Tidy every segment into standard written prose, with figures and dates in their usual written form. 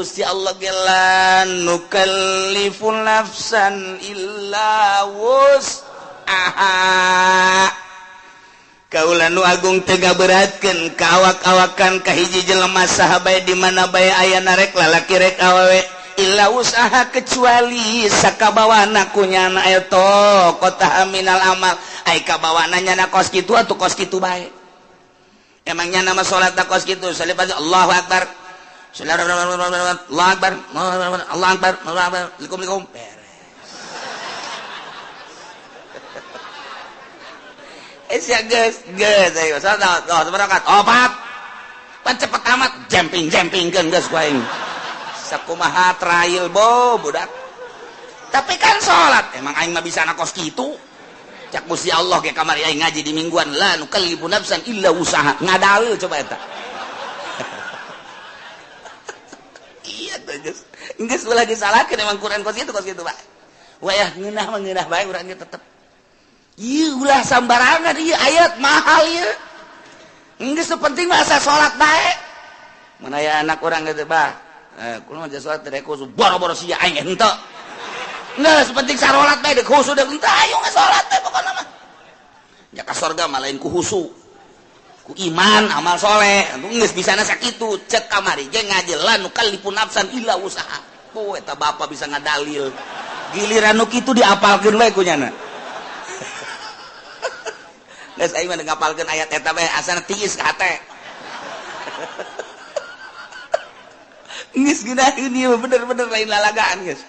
Gusti Allah ge la nukallifu nafsan illa wus'aha. Kaula nu agung teu ngaberatkeun ka awak-awakan ka hiji jelema saha bae di mana bae aya rek lalaki rek awewe illa usaha kecuali sakabawana ku nyana eta kota minal amal ai kabawana nyana kos kitu atuh kos kitu bae. Emang nyana mah salat kos kitu salib Allahu akbar Allahu akbar Allahu akbar Allahu akbar likum beres. Sia geus geus ayo salat salat opat pan cepet amat jemping-jempingkeun geus ku aing sakumaha trail bo budak. Tapi kan salat emang aing mah bisa kos kitu. Cak Gusti Allah ge kamari aing ngaji di mingguan la nukallifu nafsan illa usaha ngadalil coba eta. Iya tuh geus geus ulah disalahkeun emang Quran kos kitu Pak. Wayah ngeunah mah ngeunah bae urang ge tetep. Ieu ulah sambarangan ieu ayat mahal ieu. Geus penting mah asa salat bae. Mun aya anak urang kitu bah, kulo mah salat teh khusu boro-boro sia aing henteu. Geus penting sarolat bae deuk khusu deuk henteu ayo salat bae pokona mah. Nya ka sorga mah lain ku khusu. Ku iman amal soleh. Geus bisana sakitu cek kamari ge ngaji la nukallifu nafsan illa usaha. Oh eta bapa bisa ngadalil. Giliran nu kitu diapalkeun bae ku nyana. Geus aing mah ngapalkeun ayat eta bae asana tiis ka hate. Geus geunaheun ieu bener-bener lain lalagaan geus.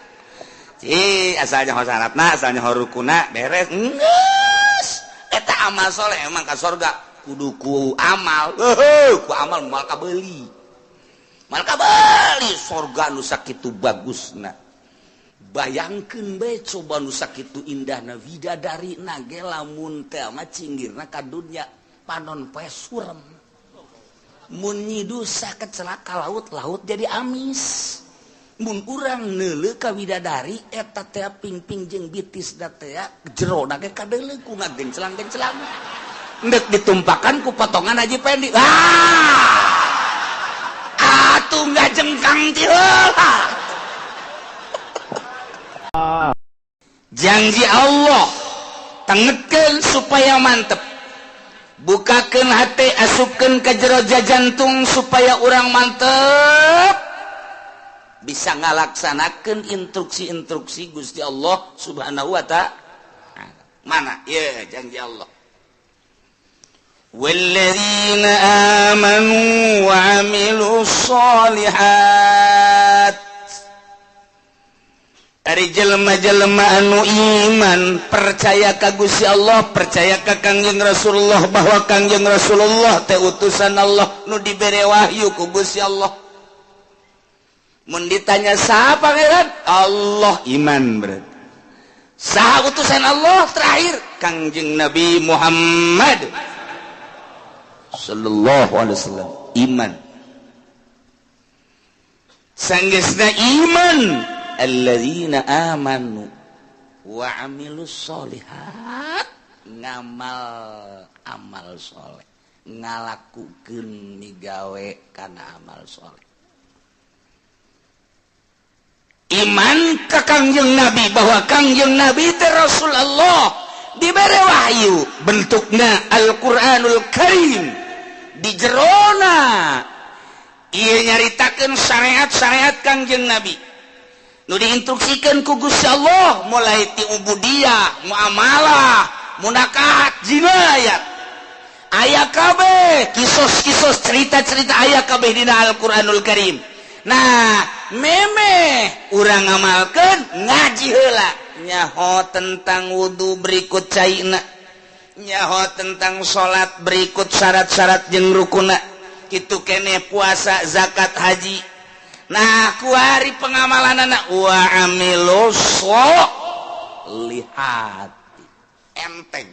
Cih, asalnya ho syaratna, asalnya ho rukuna beres. Geus. Eta amal soleh emang ka sorga kudu ku amal. Heuh, ku amal moal kabeuli. Moal kabeuli sorga nu sakitu bagusna. Bayangkeun bae coba nu sakitu indahna widadari na ge lamun teh mah cinggirna ka dunya panon poe surem. Mun nyidusa kecelaka laut-laut jadi amis. Mun urang neuleuh ka widadari eta teh pingping jeung bitis da teh jerona ge kadeuleuh ku ngagencelang-gencelang. Endek ditumpakan ku potongan Haji Pendi. Ah! Atuh ngajengkang ti heula. Janji Allah tengetkeun supaya mantep, bukakeun hati, asupkeun ka jero jantung supaya urang mantep bisa ngalaksanakeun instruksi-instruksi Gusti Allah Subhanahu wa ta'ala. Mana ieu janji Allah? Walladzina amanu wa amilus sholihat. Ari jelema-jelema anu iman percaya ka Gusti Allah, percaya ka Kangjeng Rasulullah bahwa Kangjeng Rasulullah teh utusan Allah nu dibere wahyu ku Gusti Allah. Mun ditanya saha pangeran? Allah, iman berarti. Saha utusan Allah terakhir? Kangjeng Nabi Muhammad sallallahu alaihi wasallam, iman. Sanggeusna iman alladzina amanu wa amilus sholihat, ngamal amal soleh, ngalakukeun migawe kana amal soleh. Iman ka Kangjeng Nabi bahwa Kangjeng Nabi teh Rasul Allah, dibere wahyu bentukna Al-Qur'anul Karim, di jerona ieu nyaritakeun syariat-syariat Kangjeng Nabi nu diinstruksikan ku Gusti Allah mulai ti ubudiyah, muamalah, munakahat, jinayat. Aya kabeh kisos-kisos cerita-cerita aya kabeh dina Al-Qur'anul Karim. Nah, memeh urang ngamalkeun ngaji heula nyaho tentang wudu berikut caina, nyaho tentang salat berikut syarat-syarat jeung rukuna, kitu keneh puasa, zakat, haji. Nah, kuari pengamalan anak wa amilus sholihat. Enteng.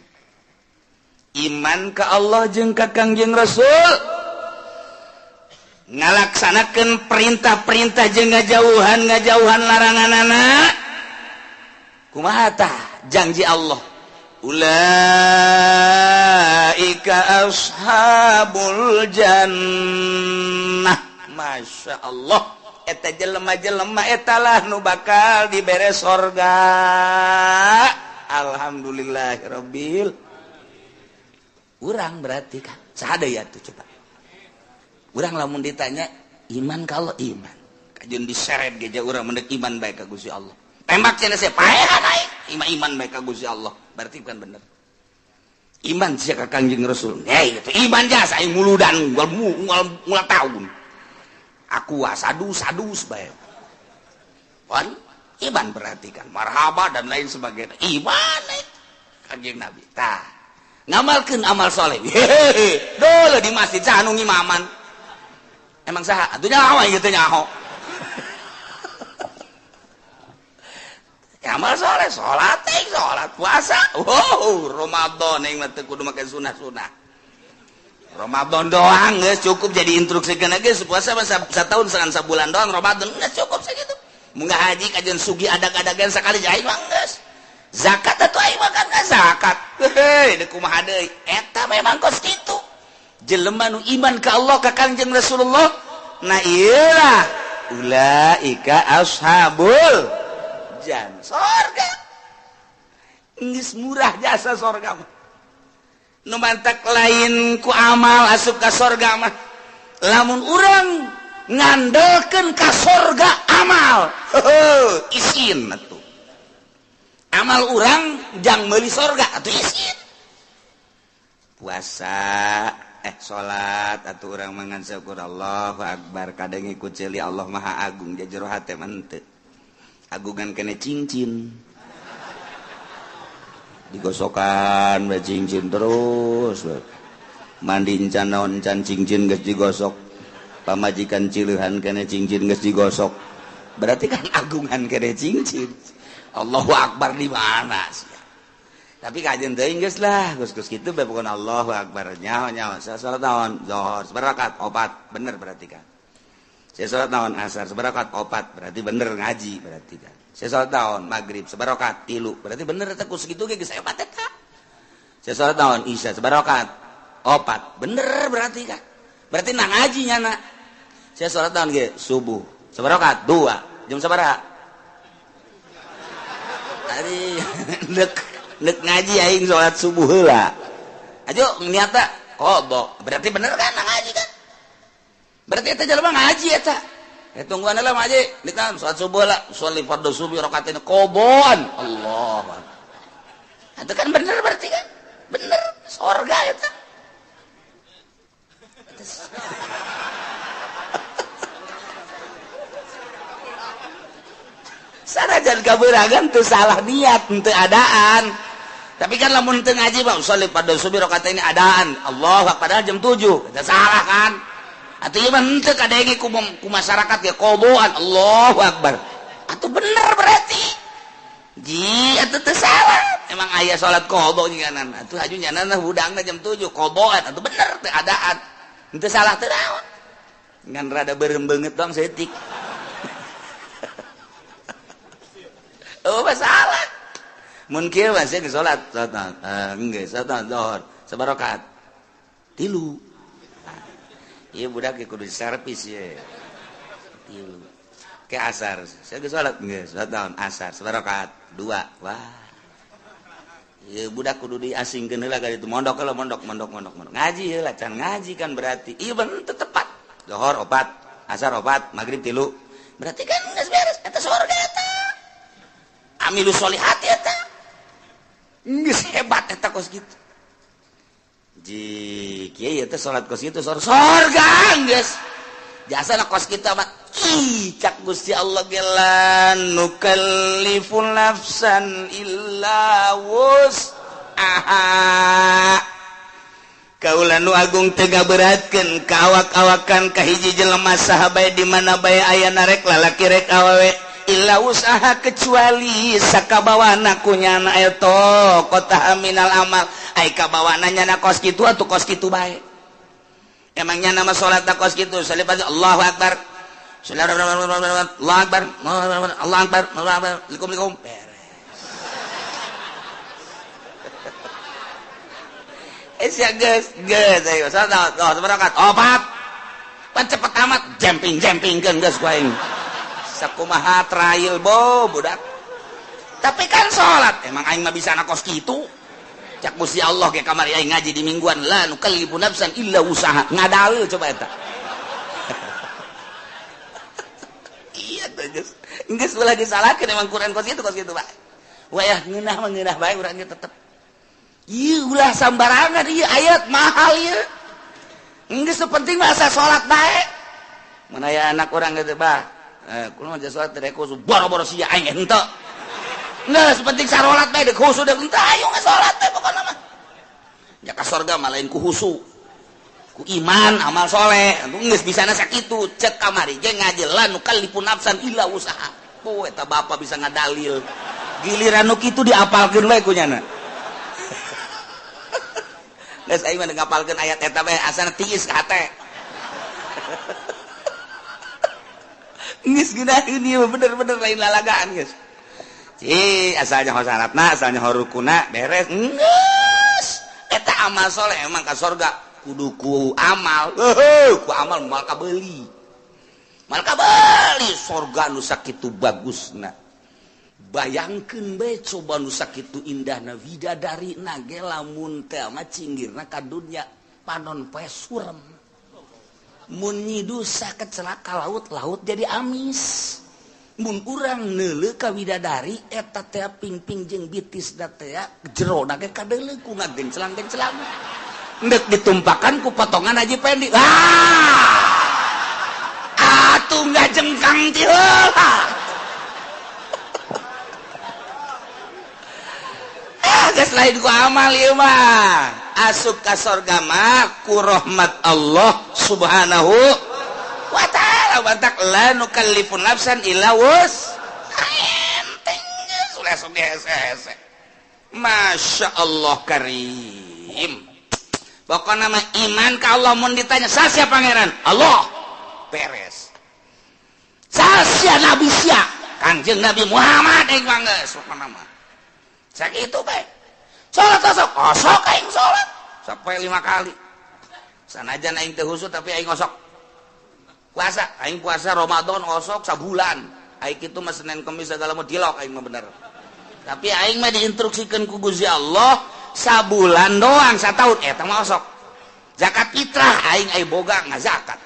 Iman ke Allah jeung ka Kangjeng Rasul, ngalaksanakeun perintah-perintah jeung ngajauhan larangan anak. Kumaha tah janji Allah? Ulaika ashabul jannah. Masya Allah. Eta jelema-jelema eta lah nu bakal dibere sorga. Alhamdulillahirabbil. Urang berarti kan saha deui atuh coba. Urang lamun ditanya iman kalau iman. Kajeun diseret ge urang mendek iman bae ka Gusti Allah. Tembak cenah sia paehan aing iman bae ka Gusti Allah. Berarti bukan bener. Iman sia ka Kangjeng Rasul. Hei itu iman jasa aing muludan ngual tahun. Aku sadus-sadus bae. Wan iman berarti kan marhaba dan lain sebagainya. Iman Kangjeng Nabi. Tah ngamalkeun amal soleh. Hehehe. Dole di masjid saha nu ngimaman. Emang saha? Atuh nyaho ieu teh nyaho. Amal soleh, salat, salat, puasa. Wow, Ramadan yang mah teu kudu make sunah-sunah. Ramadan doang geus cukup jadi instruksikeun geus puasa mah satahun sangan sabulan doang Ramadan geus cukup sakitu. Mun haji kajeun sugi adag-adagan sakali aing mah geus. Zakat atuh aing mah kan zakat. Heuh, deuk kumaha deui? Eta memang kos kitu. Jelema nu iman ka Allah ka Kangjeng Rasulullah, nah ieu lah ulaika ashabul jan sorga. Geus murah jasa sorga mah. Nu mantak lain ku amal asup ka sorga mah. Lamun urang ngandelkeun ka sorga amal, heuh isin atuh. Amal urang jang meuli sorga atuh isin. Puasa salat atuh urang mangan syukur Allahu akbar kadang ikut ceuli Allah Maha Agung jero hate mah henteu. Agungan kene cincin digosokan we cincin terus mandi encan naon encan cincin geus digosok pamajikan cileuhan kene cincin geus digosok berarti kan agungan kene cincin. Allahu akbar di mana sih? Tapi kajian teuing geus lah geus-geus kitu bae pokona Allahu akbar nyaho nyaho salat naon zuhur sabarakat opat bener berarti kan. Saya salat naon asar sabarakat opat berarti bener ngaji berarti kan. Saya salat naon maghrib sabarakat tilu berarti bener eta ku sakitu ge geus hebat eta. Saya salat naon isya sabarakat opat bener berarti kan. Berarti nah ngaji nyana. Saya salat naon ge subuh sabarakat dua jam sabaraha? Ari nek ngaji aing salat subuh heula. Ajo niatna qada berarti bener kan nah ngaji kan. Berarti eta jelema ngaji eta. Tungguan lah ngaji, dikam salat subuh lah, sholli fardhu subuh rakaatain qobon. Allah. Itu kan bener berarti kan? Bener, sorga eta. Sanajan kabeuragan teu salah niat, teu adaan. Tapi kan lamun teu ngaji mah sholli fardhu subuh rakaatain adaan. Allah padahal jam 7. Eta salah kan? Atuh ieu mah henteu kadenge ku masyarakat ge qoboan Allahu akbar. Atuh bener berarti. Ji atuh teu salah. Emang aya salat qobo nyanan. Atuh haju nyanan hudangna jam 7 qoboan atuh bener teu adaan. Henteu salah teu naon. Ngan rada beureum beungeut doang saeutik. Oh masalah. Mun kieu mah sia salat salat geus salat zuhur sabarakat. Tilu. Iya budak kudu servis ye. Tilu. Ke asar. Saya geus salat geus salat naon asar sabarakat dua. Wah. Ieu budak kudu diasingkeun heula ka ditu mondok heula mondok mondok mondok mondok. Ngaji heula can ngaji kan berarti. Ieu bener teu tepat. Zuhur opat, asar opat, magrib tilu. Berarti kan geus beres eta surga eta. Amilu sholihat eta. Geus hebat eta kos kitu. Ji kieu teh salat kos kitu sorga geus. Jasana kos kitu mah ih cak Gusti Allah ge la nukallifu nafsan illa wus'aha. Kaula nu agung teu ngaberatkeun ka awak-awakan ka hiji jelema saha bae di mana bae aya rek lalaki rek awewe illa usaha kecuali sakabawana ku nyana eta kota minal amal ai kabawana nyana kos kitu atuh kos kitu bae. Emang nyana mah salat kos kitu salibah Allahu akbar Allahu akbar Allahu akbar Allahu akbar likum likum beres. Sia geus geus ayo salat sabarakat opat pan cepet amat jemping-jempingkeun geus ku aing. Sakumaha trail bo budak. Tapi kan salat emang aing mah bisa kos kitu. Cak Gusti Allah ke kamari aing ngaji di mingguan la nukallifu nafsan illa wusaha. Ngadalil coba eta. Iya tuh geus. Geus ulah disalahkeun emang Quran kos kitu Pak. Wayah ngeunah mah ngeunah bae urang ge tetep. Ieu ulah sambarangan ieu ayat mahal ieu. Geus penting mah asa salat bae. Mun aya anak urang gitu bah. Kumaha mah salat teh khusus boro-boro sia aing henteu. Geus penting sarolat bae deuk khusu deuk henteu ayo salat teh pokona mah. Ya ka sorga mah lain ku khusu. Ku iman amal soleh. Geus bisana sakitu cek kamari ge ngaji la nukallifu nafsan illa wusaha. Oh eta bapa bisa ngadalil. Giliran nu kitu diapalkeun bae ku nyana. Geus aing mah ngapalkeun ayat eta bae asana tiis ka hate. Geus geunaheun ieu bener-bener lain lalagaan geus. Cih, asalnya syaratna, asalnya rukuna beres. Geus. Eta amal soleh emang ka sorga kudu ku amal. Heuh, ku amal moal kabeuli. Moal kabeuli sorga nu sakitu bagusna. Bayangkeun bae coba nu sakitu indahna widadarina ge lamun teh mah cinggirna ka dunya panon poe surem. Mun nyidusa kecelaka laut-laut jadi amis. Mun urang neuleuh ka widadari eta teh pingping jeung bitis da teh jerona ge kadeuleuh ku ngagencelang-gencelang. Endek ditumpakan ku potongan Haji Pendi. Ah! Atuh ngajengkang ti heula. Ah, geus lain ku amal ieu mah. Asup ka sorga mah ku rahmat Allah Subhanahu wa ta'ala. Batak la nukallifu nafsan illa wus. Enteng geus ulah sok hese-hese. Masya Allah karim. Pokokna mah iman ka Allah mun ditanya sasia pangeran? Allah. Beres. Sasia nabi sia? Kangjeng Nabi Muhammad aing mah geus pokona mah. Sakitu bae. Salat osok, osok aing salat sampai 5 kali. Sanajan aing teu khusyuk tapi aing osok. Puasa, aing puasa Ramadan osok sabulan. Aing kitu mah Senin Kemis segala mah dilok aing mah bener. Tapi aing mah diinstruksikeun ku Gusti Allah sabulan doang sataun eta mah osok. Zakat fitrah aing ai boga ngazakat.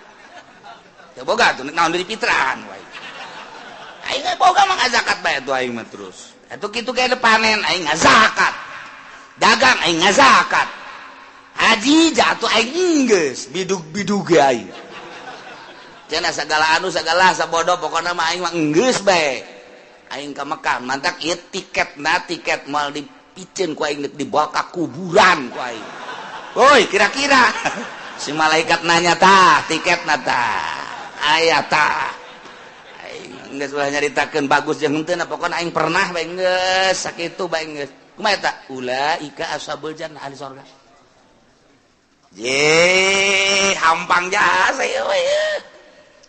Teu boga tuh naon deui fitrahan wae. Aing ai boga mah ngazakat bae tuh aing mah terus. Atuh kitu ge panen aing ngazakat. Dagang aing ngazakat. Haji jatuh aing geus bidug-bidug ge aing. Cenah sagala anu sagala sabodo pokona mah aing mah geus bae. Aing ka Mekah mantak ieu tiketna tiket moal dipiceun ku aing dibawa ka kuburan ku aing. Woi kira-kira si malaikat nanya tah tiketna tah aya tah. Aing geus ulah nyaritakeun bagus jeung henteu pokona aing pernah bae geus sakitu bae geus. Kumaha eta? Ulaika ashabul jannah ahli sorga. Ye, hampang jasa ieu we.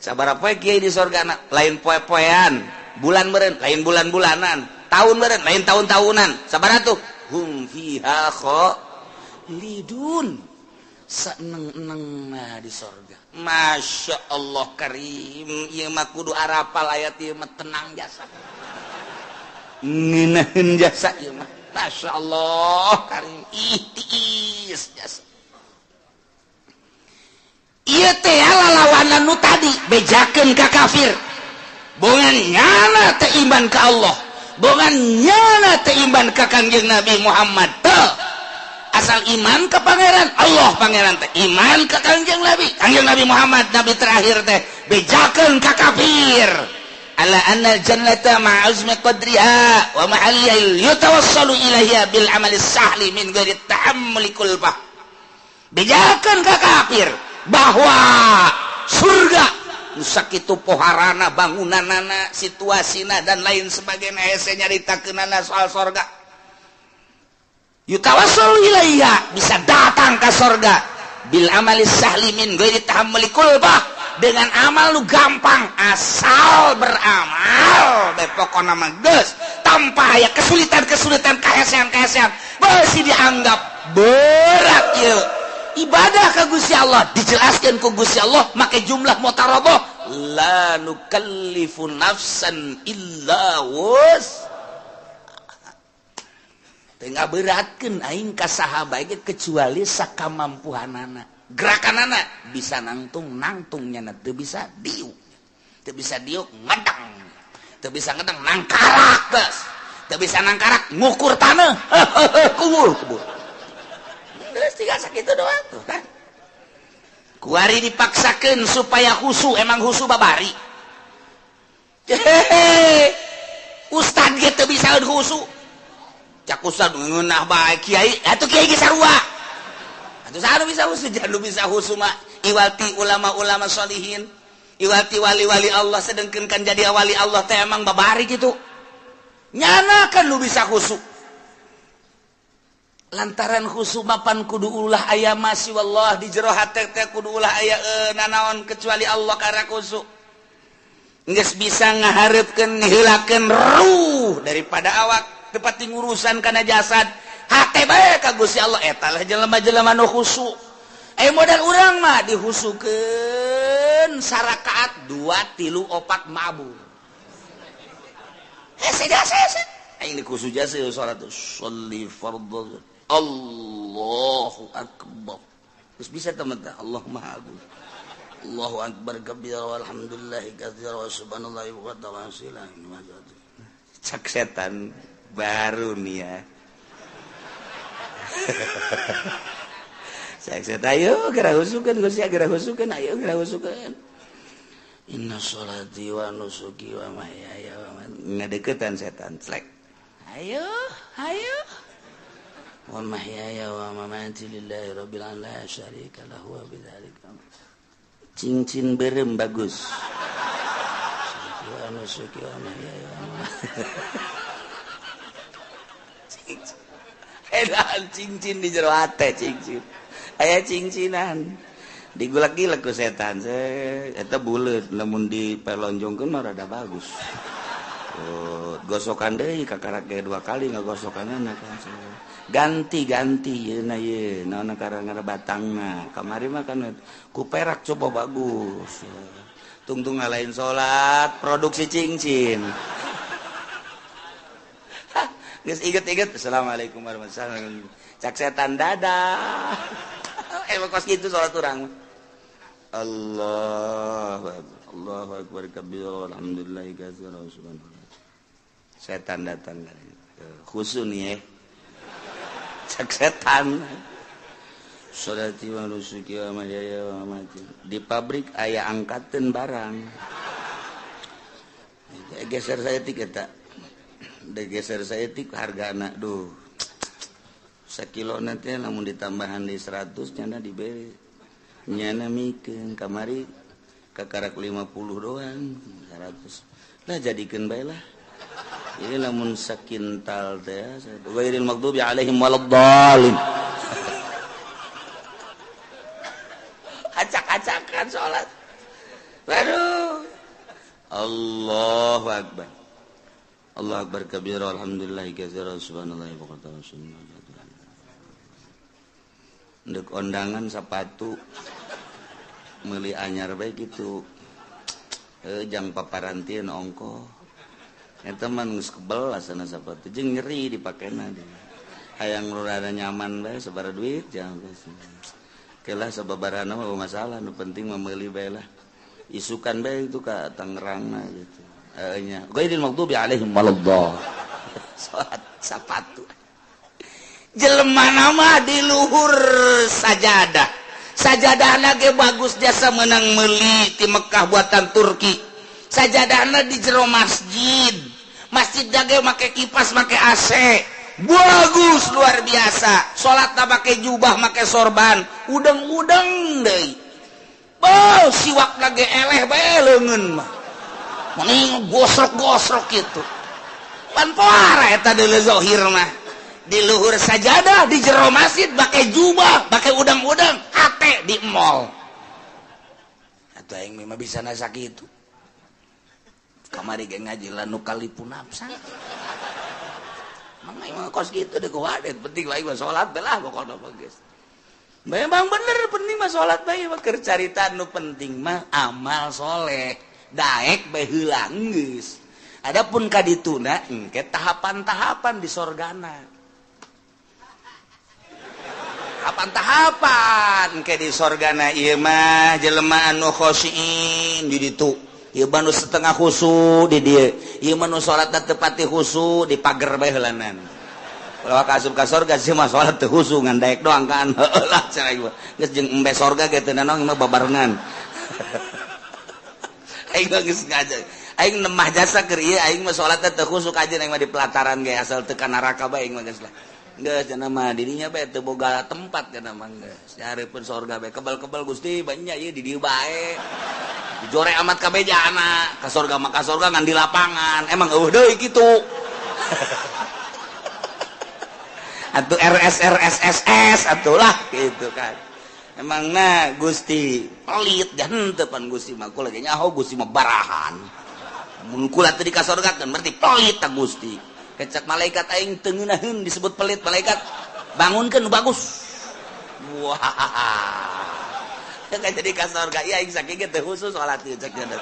Sabaraha poe kiai di sorgana? Lain poe-poean, bulan meureun, lain bulan-bulanan, tahun meureun, lain tahun-tahunan. Sabaraha tuh? Hum fiha khalidun. Saeneng-enengna di sorga. Masya Allah karim, ieu mah kudu arapal ayat ieu mah tenang jasa. Ngeunaheun jasa ieu mah. Masya Allah karim, ih tiis jasa. Ieu teh lalawanan nu tadi bejakeun ka kafir. Bongan nyana teh iman ka Allah, bongan nyana teh iman ka Kangjeng Nabi Muhammad teh. Asal iman ka pangeran Allah pangeran teh iman ka Kangjeng Nabi, Kangjeng Nabi Muhammad nabi terakhir teh bejakeun ka kafir. Ala anna jannata ma'azmi qadriha wa mahalliha yatawassalu ilaiha bil amali sahli min ghairi ta'ammuli kulfah. Bejakeun ka kafir bahwa surga nu sakitu poharana bangunanana situasina dan lain sebagainya hese nyaritakeunana soal sorga. Yutawassalu ilaiha bisa datang ka sorga bil amali sahli min ghairi ta'ammuli kulfah, dengan amal lu gampang asal beramal bae pokona mah geus tanpa aya kesulitan-kesulitan kahesean-kahesean beusi dianggap berat ieu ibadah ka Gusti Allah dijelaskeun ku Gusti Allah make jumlah mutaroboh La nukallifu nafsan illa wus. Teu ngaberatkeun aing ka saha bae kecuali sakamampuhanana. Gerakanana bisa nangtung nangtungnya teu bisa diuk. Teu bisa diuk ngedang. Teu bisa ngedang nangkarak geus. Teu bisa nangkarak ngukur tanah. Kubur kubur. Geus tinggal sakitu doang tuh kan. Kuari dipaksakeun supaya khusu, emang khusu babari. Hehehe. Ustad ge teu bisa khusu. Cak ustad ngeunah bae kiai, atuh kiai ge sarua. Atuh saha nu bisa khusu? Jangan bisa khusu mah iwati ulama-ulama sholihin, iwati wali-wali Allah, sedengkeun kan jadi wali Allah teh emang babari kitu. Nyana kan nu bisa khusu. Lantaran khusu mapan kudu ulah aya masih wallah di jero hate teh kudu ulah aya nanaon kecuali Allah karena khusu. Geus bisa ngahareupkeun ngiheulakeun ruh daripada awak teu ngurusan kana jasad. Hate bae ka Gusti Allah eta lah jelema-jelema nu khusu. Modal urang mah dihusukeun sarakaat 2 3 4 mabur. Hese jasa hese. Aing dikhusu jasa salat sholli fardhu. Allahu akbar. Terus bisa teman Allah Maha Agung. Allahu akbar kabira walhamdulillahi katsira wa subhanallahi wa ta'ala. Cak setan baru nih ya. Cak setan ayo geura husukeun Gusti geura husukeun ayo geura husukeun. Inna sholati wa nusuki wa mahyaya wa mamati. Ngadeukeutan setan slek. Ayo, ayo. Wa mahyaya wa mamati lillahi rabbil alamin la syarika lahu wa bidzalika. Cincin berem bagus. Wa nusuki wa mahyaya wa mamati. Cincin. Edan cincin di jero hate cincin. Aya cincinan. Digulak-gilak ku setan. Eta buleut lamun dipelonjongkeun mah rada bagus. Oh, gosokan deui kakarak ge 2 kali ngagosokanna kan. Ganti-ganti yeuna ye naon karang batangna. Kamari mah kan ku perak coba bagus. Tungtung ngalain salat produksi cincin. Geus inget-inget assalamualaikum warahmatullahi wabarakatuh. Cak setan dadah. Emang kos kitu salat urang. Allahu akbar. Allahu akbar kabira walhamdulillahi katsira wa subhanallah. Setan datang khusu nih ya. Cak setan. Sholati wa nusuki wa mahyaya wa mamati. Di pabrik aya angkateun barang. Geser saya tik eta. Geser saya tik hargana duh. Sakilo nanti lamun ditambahan di 100 nyana diberi. Nyana mikeun kamari kakarak 50 doang 100. Lah jadikeun bae lah. Ini lamun sakintal teh ghairil maghdubi alaihim waladdallin. Acak-acakan salat. Waduh. Allahu akbar. Allahu akbar kabira alhamdulillahi katsira subhanallahi wa bihamdihi. Ndek ondangan sapatu meuli anyar bae kitu. Jang paparantieun ongkoh. Eta mah geus kebel asana sapatu jeung nyeri dipakena. Hayang rada nyaman bae sabaraha duit jang geus. Kelah sababarana mah masalah nu penting mah meuli bae lah. Isukan bae itu ka Tangerangna gitu. Heeh nya. Ghairil maghdubi alaihim waladdallin. Salat sapatu. Jelema nama di luhur sajadah. Sajadahna ge bagus jasa menang meuli ti Mekah buatan Turki. Sajadahna di jero masjid. Masjid ge make kipas, make AC. Bagus luar biasa. Salatna make jubah, make sorban, udeng-udeng deui. Oh, siwakna ge eleh bae leungeun mah. Mending gosrok-gosrok kitu. Pan poara eta deuleu zahir mah. Di luhur sajadah, di jero masjid, pakai jubah, pakai udang-udang, hate di mall. Atuh aing mah bisa nasa kitu. Kamari ge ngaji la nukalipu nafsa. Mang aing mah kos kitu deui kuwadet, penting lain mah salat bae lah pokona mah geus. Memang bener penting mah salat bae mah keur carita nu penting mah amal soleh. Daek bae heula geus. Adapun ka dituna engke tahapan-tahapan di sorgana. Tahapan-tahapan engke di sorgana ieu mah jelema anu khosyin di ditu. Ieu mah nu setengah khusu di dieu. Ieu mah nu salatna teu pati khusu di pager bae heulanan. Kalau ka asup ka sorga sih mah salat teu khusu ngan daek doang kan. Heueuh lah cenah ieu. Geus jeung embe sorga ge teu nanaon mah babarengan. Aing mah geus ngajar. Aing nemah jasa keur ieu aing mah salatna teu khusu kajeun aing mah di pelataran ge asal teu ka neraka bae aing mah geus lah. Geus cenah mah dirinya bae teu boga tempat cenah mah geus. Dihareupeun sorga bae kebal-kebal Gusti banyak ieu di dieu bae. Dijore amat kabeh jana ka sorga mah ka sorga ngan di lapangan. Emang eueuh deui kitu. Atuh RS RS SS atuh lah gitu kan. Emang na Gusti pelit dan teu pan Gusti mah kula ge nyaho Gusti mah barahan. Mun kula teu dikasorgakeun berarti pelit ta Gusti. Kecak malaikat aing teu ngeunaheun disebut pelit malaikat. Bangunkeun nu bagus. Wah. Kan jadi ka sorga ieu aing sakieu ge teu khusus salat ieu cek nya.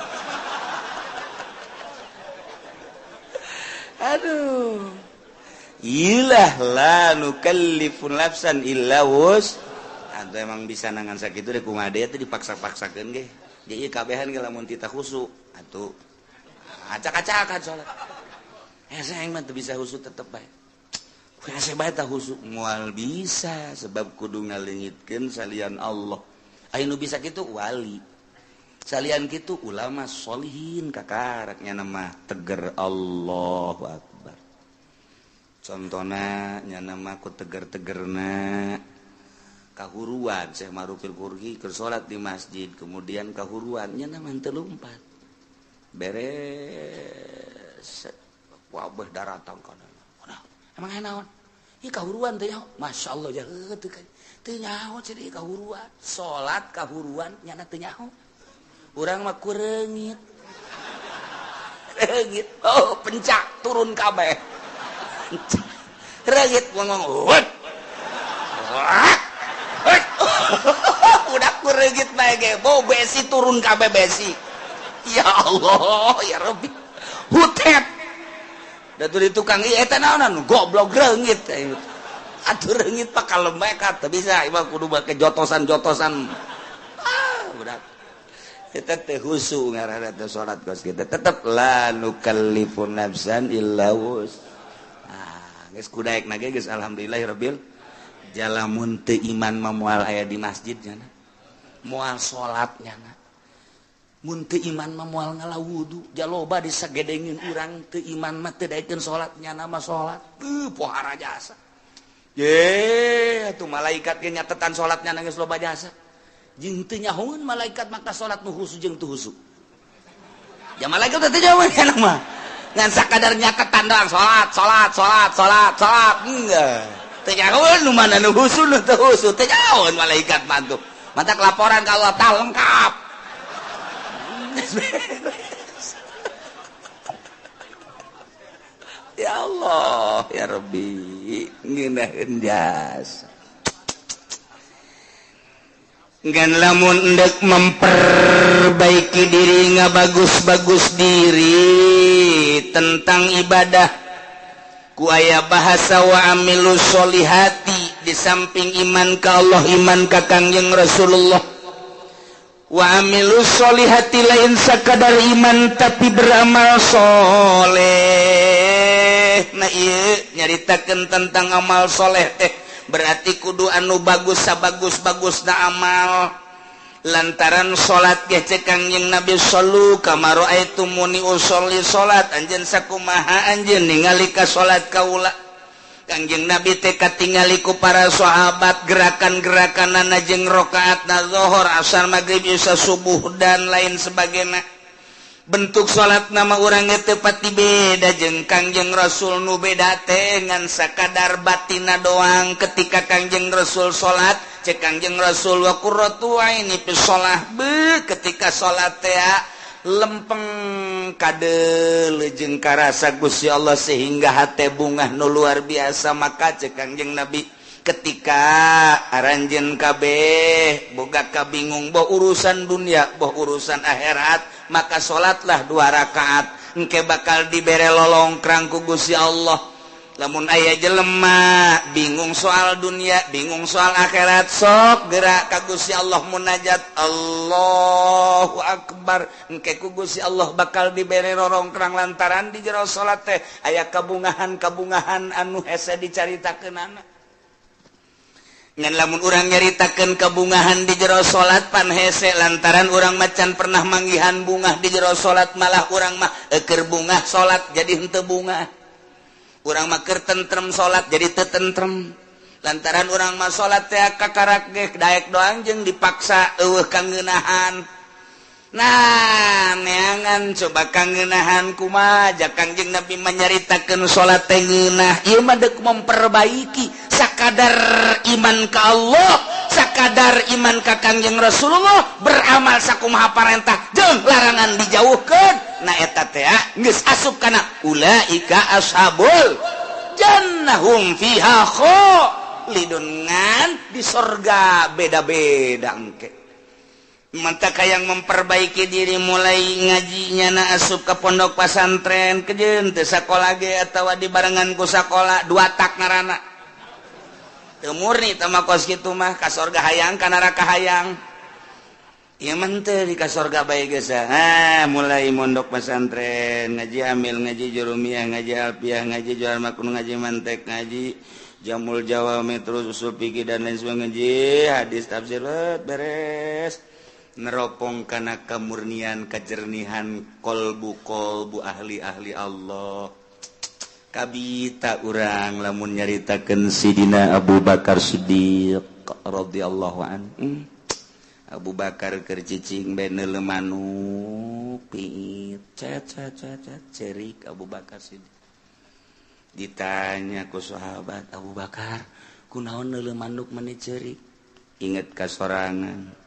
Aduh. Ilah la nukallifu nafsan illa wus. Atau emang bisa nangan sakitu deh kumaha deui teh dipaksa-paksakeun ge. Jadi kabehan ge lamun tita khusu atuh acak-acakan salat. Hese aing mah teu bisa khusu tetep bae. Hese bae tah khusu moal bisa sebab kudu ngaleungitkeun salian Allah. Aya nu bisa kitu wali. Salian kitu ulama sholihin kakaraknya mah teger Allahu Akbar. Contona nyana mah ku teger-tegerna kahuruan Syekh Marufil Qurhi keur salat di masjid kemudian kahuruan nyana mah teu lumpat beres wabah daratang kana emang aya naon ieu kahuruan teh nyaho masyaallah jaheut teu teu nyaho ceuk kahuruan salat kahuruan nyana teu nyaho urang mah ku reungit reungit oh pencak turun kabeh reungit ngomong wet udah ku reungit bae ge bau besi turun kabeh besi ya Allah ya Rabbi hutet da tuh di tukang ieu eta naonan goblok reungit atuh reungit pak kalem bae ka teu bisa ieu mah kudu make jotosan-jotosan ah budak eta teh khusu ngaranna teh salat kos kitu tetep la nukallifu nafsan illa wus. Ah geus kudaek na ge geus alhamdulillahirabbil jalamun teu iman mah moal aya di masjid nya moal salat nya mun teu iman mah moal ngala wudu jaloba disagedengin urang teu iman mah teu daekeun salat nyana mah salat teu pohara jasa ye atuh malaikat ge nyatetan salat nyana geus loba jasa jeung teu nyahoeun malaikat maka salat nu khusu jeung teu khusu ya malaikat teh teu nyahoeun kana mah ngan sakadar nyatetan doang salat salat salat salat salat enggak teu nyahoeun nu mana nu khusu nu teu khusu teu nyahoeun malaikat mah tuh mantak laporan ka Allah tah lengkap. Ya Allah ya Rabbi ngeunaheun jasa ngan lamun endek memperbaiki diri ngabagus-bagus diri tentang ibadah ku aya bahasa wa amilu sholihati di samping iman ka Allah iman ka Kangjeng Rasulullah wa amilu sholihati lain sakadar iman tapi beramal soleh. Nah ieu nyaritakeun tentang amal soleh teh berarti kudu anu bagus sabagus-bagusna amal lantaran salat ge cek Kangjeng Nabi sallu kama raaitumuni usolli salat anjeun sakumaha anjeun ningali ka salat kaula. Kangjeng Nabi teh katingali ku para sahabat gerakan-gerakanana jeung rakaatna zuhur, asar, magrib, isya, subuh dan lain sebagainya. Bentuk salat nama urang teu pati beda jeung Kangjeng Rasul nu beda teh ngan sakadar batina doang. Ketika Kangjeng Rasul salat cek Kangjeng Rasul wa qurratu aini fi shalah be ketika salat teh lempeng kadeuleu jeung karasa Gusti Allah sehingga hate bungah nu luar biasa. Maka cek Kangjeng Nabi Ketika aranjeun kabeh boga kabingung boh urusan dunia boh urusan akhirat, maka salatlah 2 rakaat, engke bakal dibere lolongkrang ku Gusti Allah. Lamun aya jelema bingung soal dunia, bingung soal akhirat, sok gerak ka Gusti Allah munajat, Allahu Akbar, engke ku Gusti Allah bakal dibere rorongkrang lantaran di jero salat teh aya kabungahan-kabungahan anu hese dicaritakeunana. Ngan lamun urang nyaritakeun kabungahan di jero salat pan hese lantaran urang macan pernah manggihan bungah di jero salat, malah urang mah eukeur bungah salat jadi henteu bungah. Urang mah keur tentrem salat jadi teu tentrem lantaran urang mah salat teh kakarak ge daek doang jeung dipaksa eueuh kangeunahan. Nah, neangan coba kangeunahan kumaha ja Kangjeng Nabi manyaritakeun salat teh ngeunah. Ieu mah deuk memperbaiki sakadar iman ka Allah, sakadar iman ka Kangjeng Rasulullah, beramal sakumaha parentah jeung larangan dijauhkeun. Nah eta teh geus asup kana ulaika ashabul jannahum fiha khalidun, ngan di sorga beda-beda engke. Mantap yang memperbaiki diri mulai ngajinya na asup ke pondok pesantren kejeun teu sakola ge atawa dibarengan ku sakola dua tak ngaranna. Teu murni teh mah kos kitu mah ka sorga hayang ka neraka hayang. Ieu mah teu di ka sorga bae geus. Ah, mulai mondok pesantren, ngaji amil, ngaji jurumiyah, ngaji alfiah, ngaji jual makun, ngaji mantek, ngaji jamul jawami, terus usul fikih dan lain sebagainya, ngaji hadis tafsir beres. Neropong kana kemurnian kejernihan kolbu-kolbu ahli-ahli Allah. Kabita urang lamun nyaritakeun Sidina Abu Bakar Siddiq radhiyallahu anhu. Abu Bakar keur cicing bae neuleuh manuk piit cet cet cet cerik Abu Bakar Siddiq. Ditanya ku sahabat, Abu Bakar kunaon neuleuh manuk meni cerik? Inget ka sorangan.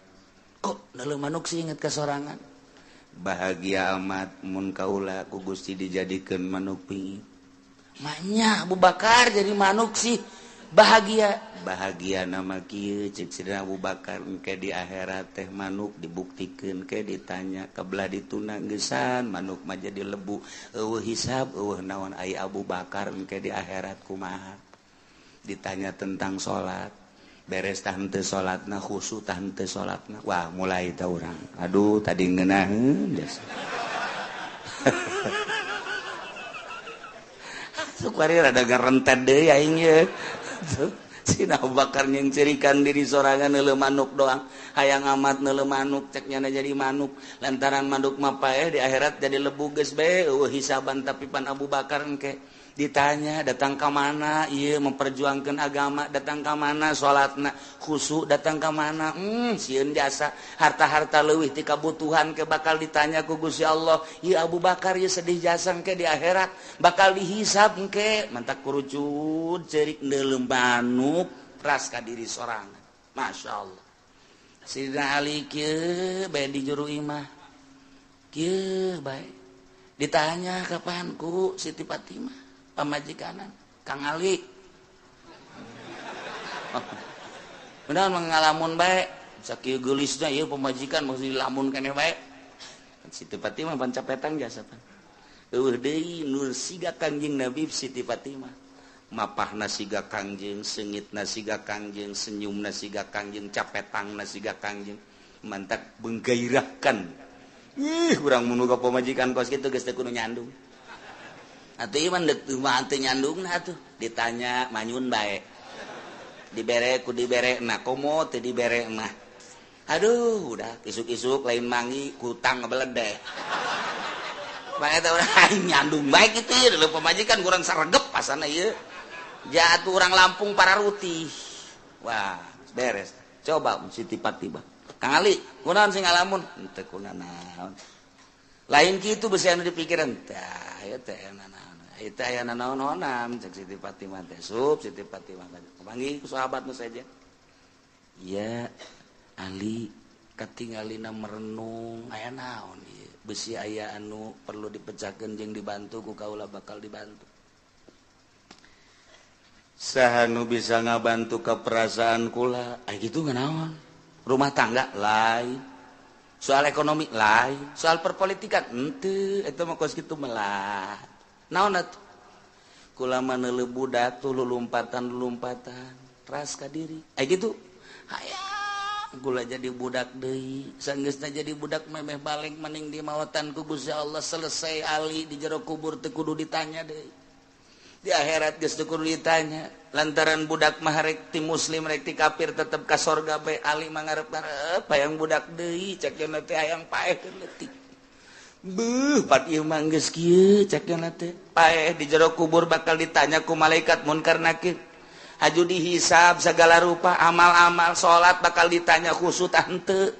Kok neuleuh manuk sih inget ka sorangan? Bahagia amat mun kaula ku Gusti dijadikeun manuk piit. Maknya Abu Bakar jadi manuk sih bahagia. Bahagia nama kieu cek Sidina Abu Bakar engke di akhirat teh manuk dibuktikeun ke ditanya kebelah dituna geusan manuk mah jadi lebu eueuh hisab eueuh naon ai Abu Bakar engke di akhirat kumaha. Ditanya tentang salat, beres tah henteu salatna, khusyuk tah henteu salatna. Wah, mulai tah urang. Aduh, tadi ngeunaheun geus. Sukwari rada garentet deui aing ye. Sina Abu Bakar nyengcerikan diri sorangan neuleuh manuk doang. Hayang amat neuleuh manuk cek nyana jadi manuk. Lantaran manuk mah paeh di akhirat jadi lebu geus bae eueuh hisaban, tapi pan Abu Bakar engke ditanya datang ka mana ieu memperjuangkeun agama, datang ka mana salatna khusyuk, datang ka mana sieun jasa harta-harta leuwih ti kabutuhan ke bakal ditanya ku Gusti Allah. Ieu Abu Bakar ieu sedih jasa engke di akhirat bakal dihisab engke. Mantak kurucut ceurik neuleuh manuk ras ka diri sorangan. Masya Allah. Sidina Ali kieu bae di juru imah kieu bae ditanya kapan ku Siti Fatimah pamajikanan Kang Ali. Benar mengalamun bae sakieu geulisna ieu pamajikan mesti dilamun keneh bae. Siti Fatimah pan capetan jasa pan. Eueuh deui nur siga Kangjeng Nabi Siti Fatimah. Mapahna siga Kangjeng, seungitna siga Kangjeng, senyumna siga Kangjeng, capetangna siga Kangjeng. Mantak menggairahkan. Ih, urang mun ka pamajikan kos kitu geus teu kudu nyandung. Atuh ieu mah deuk mah teu nyandungna atuh. Ditanya manyun bae. Dibere ku dibere na komo teu dibere mah. Aduh, udah isuk-isuk lain mangi kutang ngebeledeh. Bae teh urang nyandung bae kitu ieu leuh pamajikan kurang saregep pasana ieu. Jatuh urang Lampung pararuti. Wah, beres. Coba Siti Fatimah. Kang Ali, kunaon sing ngalamun? Henteu kunanaon. Lain kitu beusi anu dipikiran. Tah, ieu teh naon. Itu aya nanaon-naonan cek Siti Fatimah teh. Sup Siti Fatimah panggil ku sahabat nu saja. Ya Ali katingalina merenung aya naon ieu besi aya anu perlu dipecahkeun jeung dibantu ku kaula bakal dibantu. Saha nu bisa ngabantu ke perasaan kula? Ay gitu naon? Rumah tangga lain, soal ekonomi lain, soal perpolitikan henteu, eta mah kos kitu melah. Naon atuh? Kula mah neuleuh budak tuh lulumpatan-lulumpatan, ras ka diri. Ay gitu. Hayang kula jadi budak deui, sanggeusna jadi budak memeh balik maning di mawatan ku Gusti Allah, selesai ali di jero kubur teu kudu ditanya deui. Di akhirat geus teu kudu ditanya, lantaran budak mah rek ti muslim rek ti kafir tetep ka sorga bae. Ali mah ngarep-ngarep hayang budak deui, cek teh hayang paeh keur leutik. Beuh, pat ieu mah geus kieu cek teh. Paeh di jero kubur bakal ditanya ku malaikat munkar nakir. Haju dihisab segala rupa amal-amal salat bakal ditanya khusyuk tah henteu.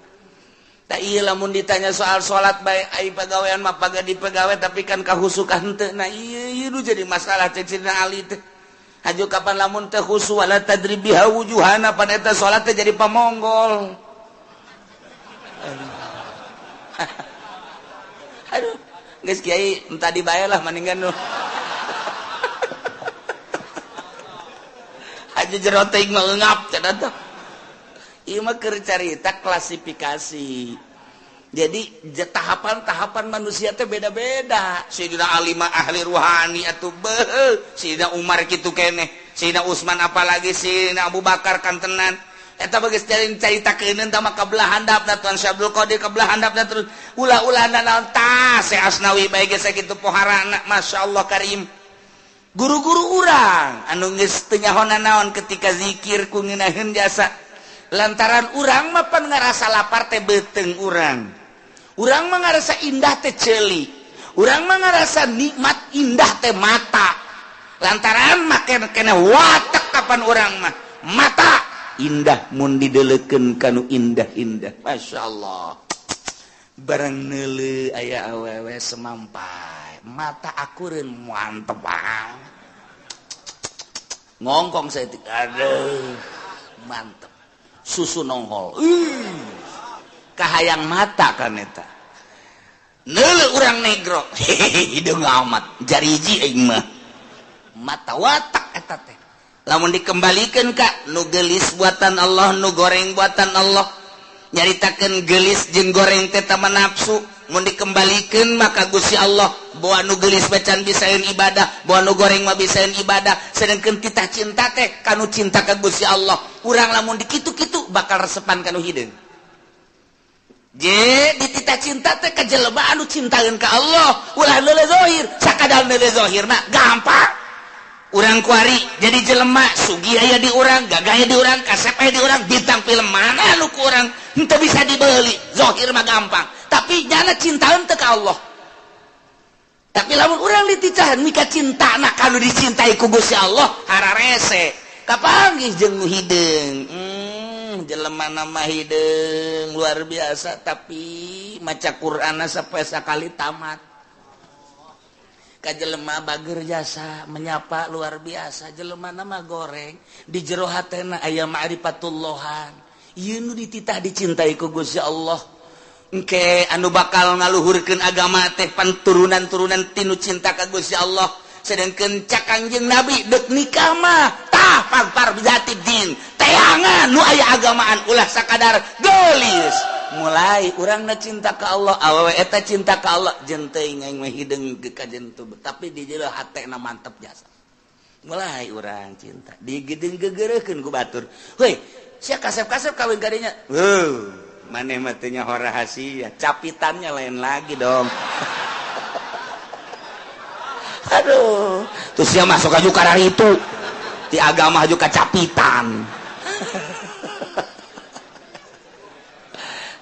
Tak iya lamun ditanya soal salat bae ai pagawean mah paga dipegawe tapi kan kahusukan henteu. Nah ieu ieu nu jadi masalah cek Sidina Ali teh. Haju kapan lamun teh khusu wala tadrib biha wujuhana pan eta salat teh jadi pamonggol. Aduh, geus kiai entah dibae lah maningan nu. Aja jero teuing mah eungap cenah teh. Ieu mah keur carita klasifikasi. Jadi tahapan-tahapan manusia teh beda-beda. Sayyidina Ali mah ahli ruhani atuh beuh, Sayyidina Umar kitu keneh, Sayyidina Utsman apalagi Sayyidina Abu Bakar kantenan. Eta bageus caritakeun tah mah kabelah handapna Tuan Syekh Abdul Qadir kabelah handapna terus ulah-ulah naon tah Syekh Asnawi bae geus sakitu poharana masyaallah karim. Guru-guru urang anu geus teu nyaho naon ketika zikir ku ngeunaheun jasa. Lantaran urang mah pan ngarasa lapar teh beuteung urang. Urang mah ngarasa indah teh ceuli. Urang mah ngarasa nikmat indah teh mata. Lantaran mah kena watek kapan urang mah mata indah mun dideleukeun kanu indah-indah. Masyaallah. Barang neuleuh aya awewe semampai. Mata akureun mantep banget. Ngongkong saya aduh mantep. Susu nonghol. Kahayang mata kan eta. Neuleuh urang negro. Hideung amat jariji aing mah. Mata watak eta teh. Lamun dikembalikeun ka nu geulis buatan Allah, nu goreng buatan Allah. Nyaritakeun geulis jeung goreng teh tama nafsu. Mun dikembalikeun maka Gusti Allah bawa nu geulis bacan bisaeun ibadah, bawa nu goreng mah bisaeun ibadah. Sedengkeun titah cinta teh kanu cinta ka Gusti Allah. Urang lamun dikitu-kitu bakal resepan kanu hideung. Je dititah cinta teh ka jelema anu cintaeun ka Allah, ulah neuleuh zahir, sakadar neuleuh zahir mah gampang. Urang kuari jadi jelema sugih aya di urang, gagah aya di urang, kasep aya di urang, bintang film mana nu ku urang henteu bisa dibeli, zahir mah gampang. Tapi nyana cintaeun teu ka Allah. Tapi lamun urang diticahan mika cintana kanu dicintai ku Gusti Allah hararese. Kapanggih jeung nu hideung. Jelema nama hideung luar biasa tapi maca Qur'anna sampai sakali tamat. Ka jelema bager jasa menyapa luar biasa, jelema nama goreng di jero hatena aya ma'rifatullahan. Ieu nu dititah dicintai ku Gusti Allah. Engke anu bakal ngaluhurkeun agama teh pan turunan-turunan tinu cinta ka Gusti Allah. Sedengkeun cak Kangjeng Nabi deuk nikah mah tah pagpar bijati din teangan nu aya agamaan ulah sakadar geulis. Mulai urangna cinta ka Allah, awewe eta cinta ka Allah, jeung teuing aing mah hideung ka jeung teu, tapi di jero hatena mantep jasa. Mulai urang cinta digeudeung gegereukeun ku batur. Heuy, sia kasep-kasep kawin ka dinya. Heuh, maneh mah teu nyaho rahasia, capitannya lain lagi dong. Aduh, terus sia masuk aju kararitu. Di agama aju kacapitan.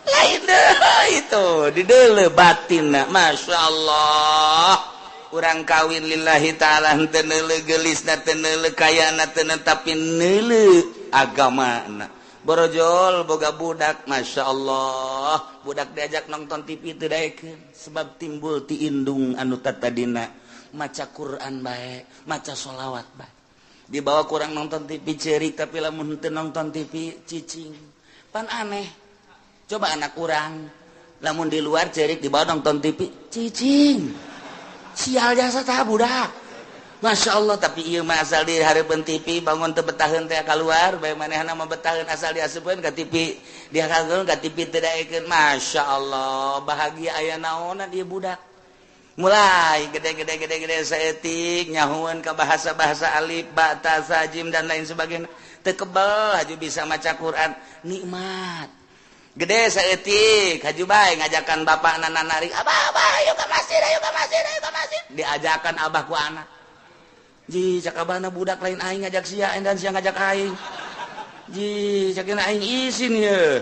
Lain deh itu di deuleuh batinna Masya Allah. Urang kawin lillahi ta'ala henteu neuleuh geulisna, teu neuleuh kayana, teu tapi neuleuh agamana. Borojol boga budak Masya Allah, budak diajak nonton TV teu daekeun sebab timbul ti indung anu tatadina maca Quran bae, maca sholawat bae. Dibawa kurang nonton TV ceurik tapi lamun henteu nonton TV cicing. Pan aneh. Coba anak urang lamun di luar ceurik dibawa nonton TV cicing. Sial jasa tah budak. Masya Allah, tapi ieu mah asal di hareupeun TV bangun teu betaheun teh keluar, bae manehna mah betaheun asal diasupkeun ka TV, dihakeun ka TV teu daekeun. Masya Allah, bahagia aya naonan ieu budak. Mulai gede-gede gede-gede saeutik nyahueun ka bahasa-bahasa alif, ba, ta, sa, jim dan lain sebagainya. Teu kebel haju bisa maca Quran, nikmat. Gede saeutik haju bae ngajakan bapakna nanarik, "Abah, abah, ayo ka masjid, ayo ka masjid, ayo ka masjid." Diajakan abah ku anak. Ji, cak abahna budak lain aing ngajak sia dan sia ngajak aing. Ji, cak aing isin ye.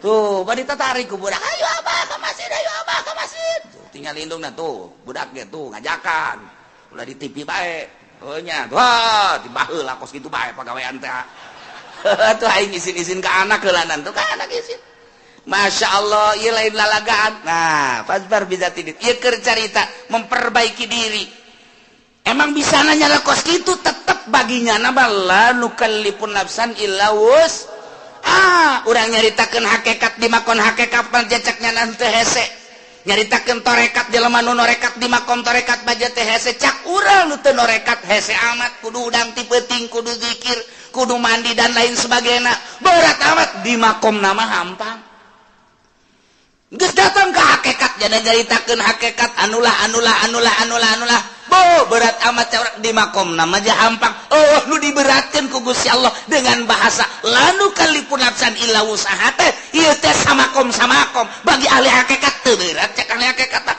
Tuh, bari tatarik ku budak, "Ayo abah ka masjid, ayo abah ka masjid." Tuh, tinggal indungna tuh, budak ge tuh ngajakan. Ulah di TV bae. Oh nya, wah, dibaheula kos kitu bae pagawean teh. Tuh aing isin-isin ka anak heulanan tuh ka anak isin. Masya Allah, ieu lain lalagaan. Nah, pasbar bisa tidit. Ieu keur carita memperbaiki diri. Emang bisa nanya lah kos gitu tetep baginya nama la nukallifun nafsan illa wus. Ah, urang nyaritakeun hakikat di makon hakikat panjacaknya nanti hese. Nyaritakeun torekat jelema nu norekat di makom torekat baja teh hese cak urang nu teu norekat hese amat kudu udang ti peuting kudu zikir kudu mandi dan lain sebagainya. Berat amat di makom nama hampang. Geus datang ke hakikat jadi nyaritakeun hakikat anulah anulah anulah anulah anulah. Bo berat amat di makom nama aja hampang. Oh nu diberatkeun ku Gusti Allah dengan bahasa la nukallifun nafsan illa wus'aha teh ieu teh samakom samakom bagi ahli hakikat teu berat cek ahli hakikat mah,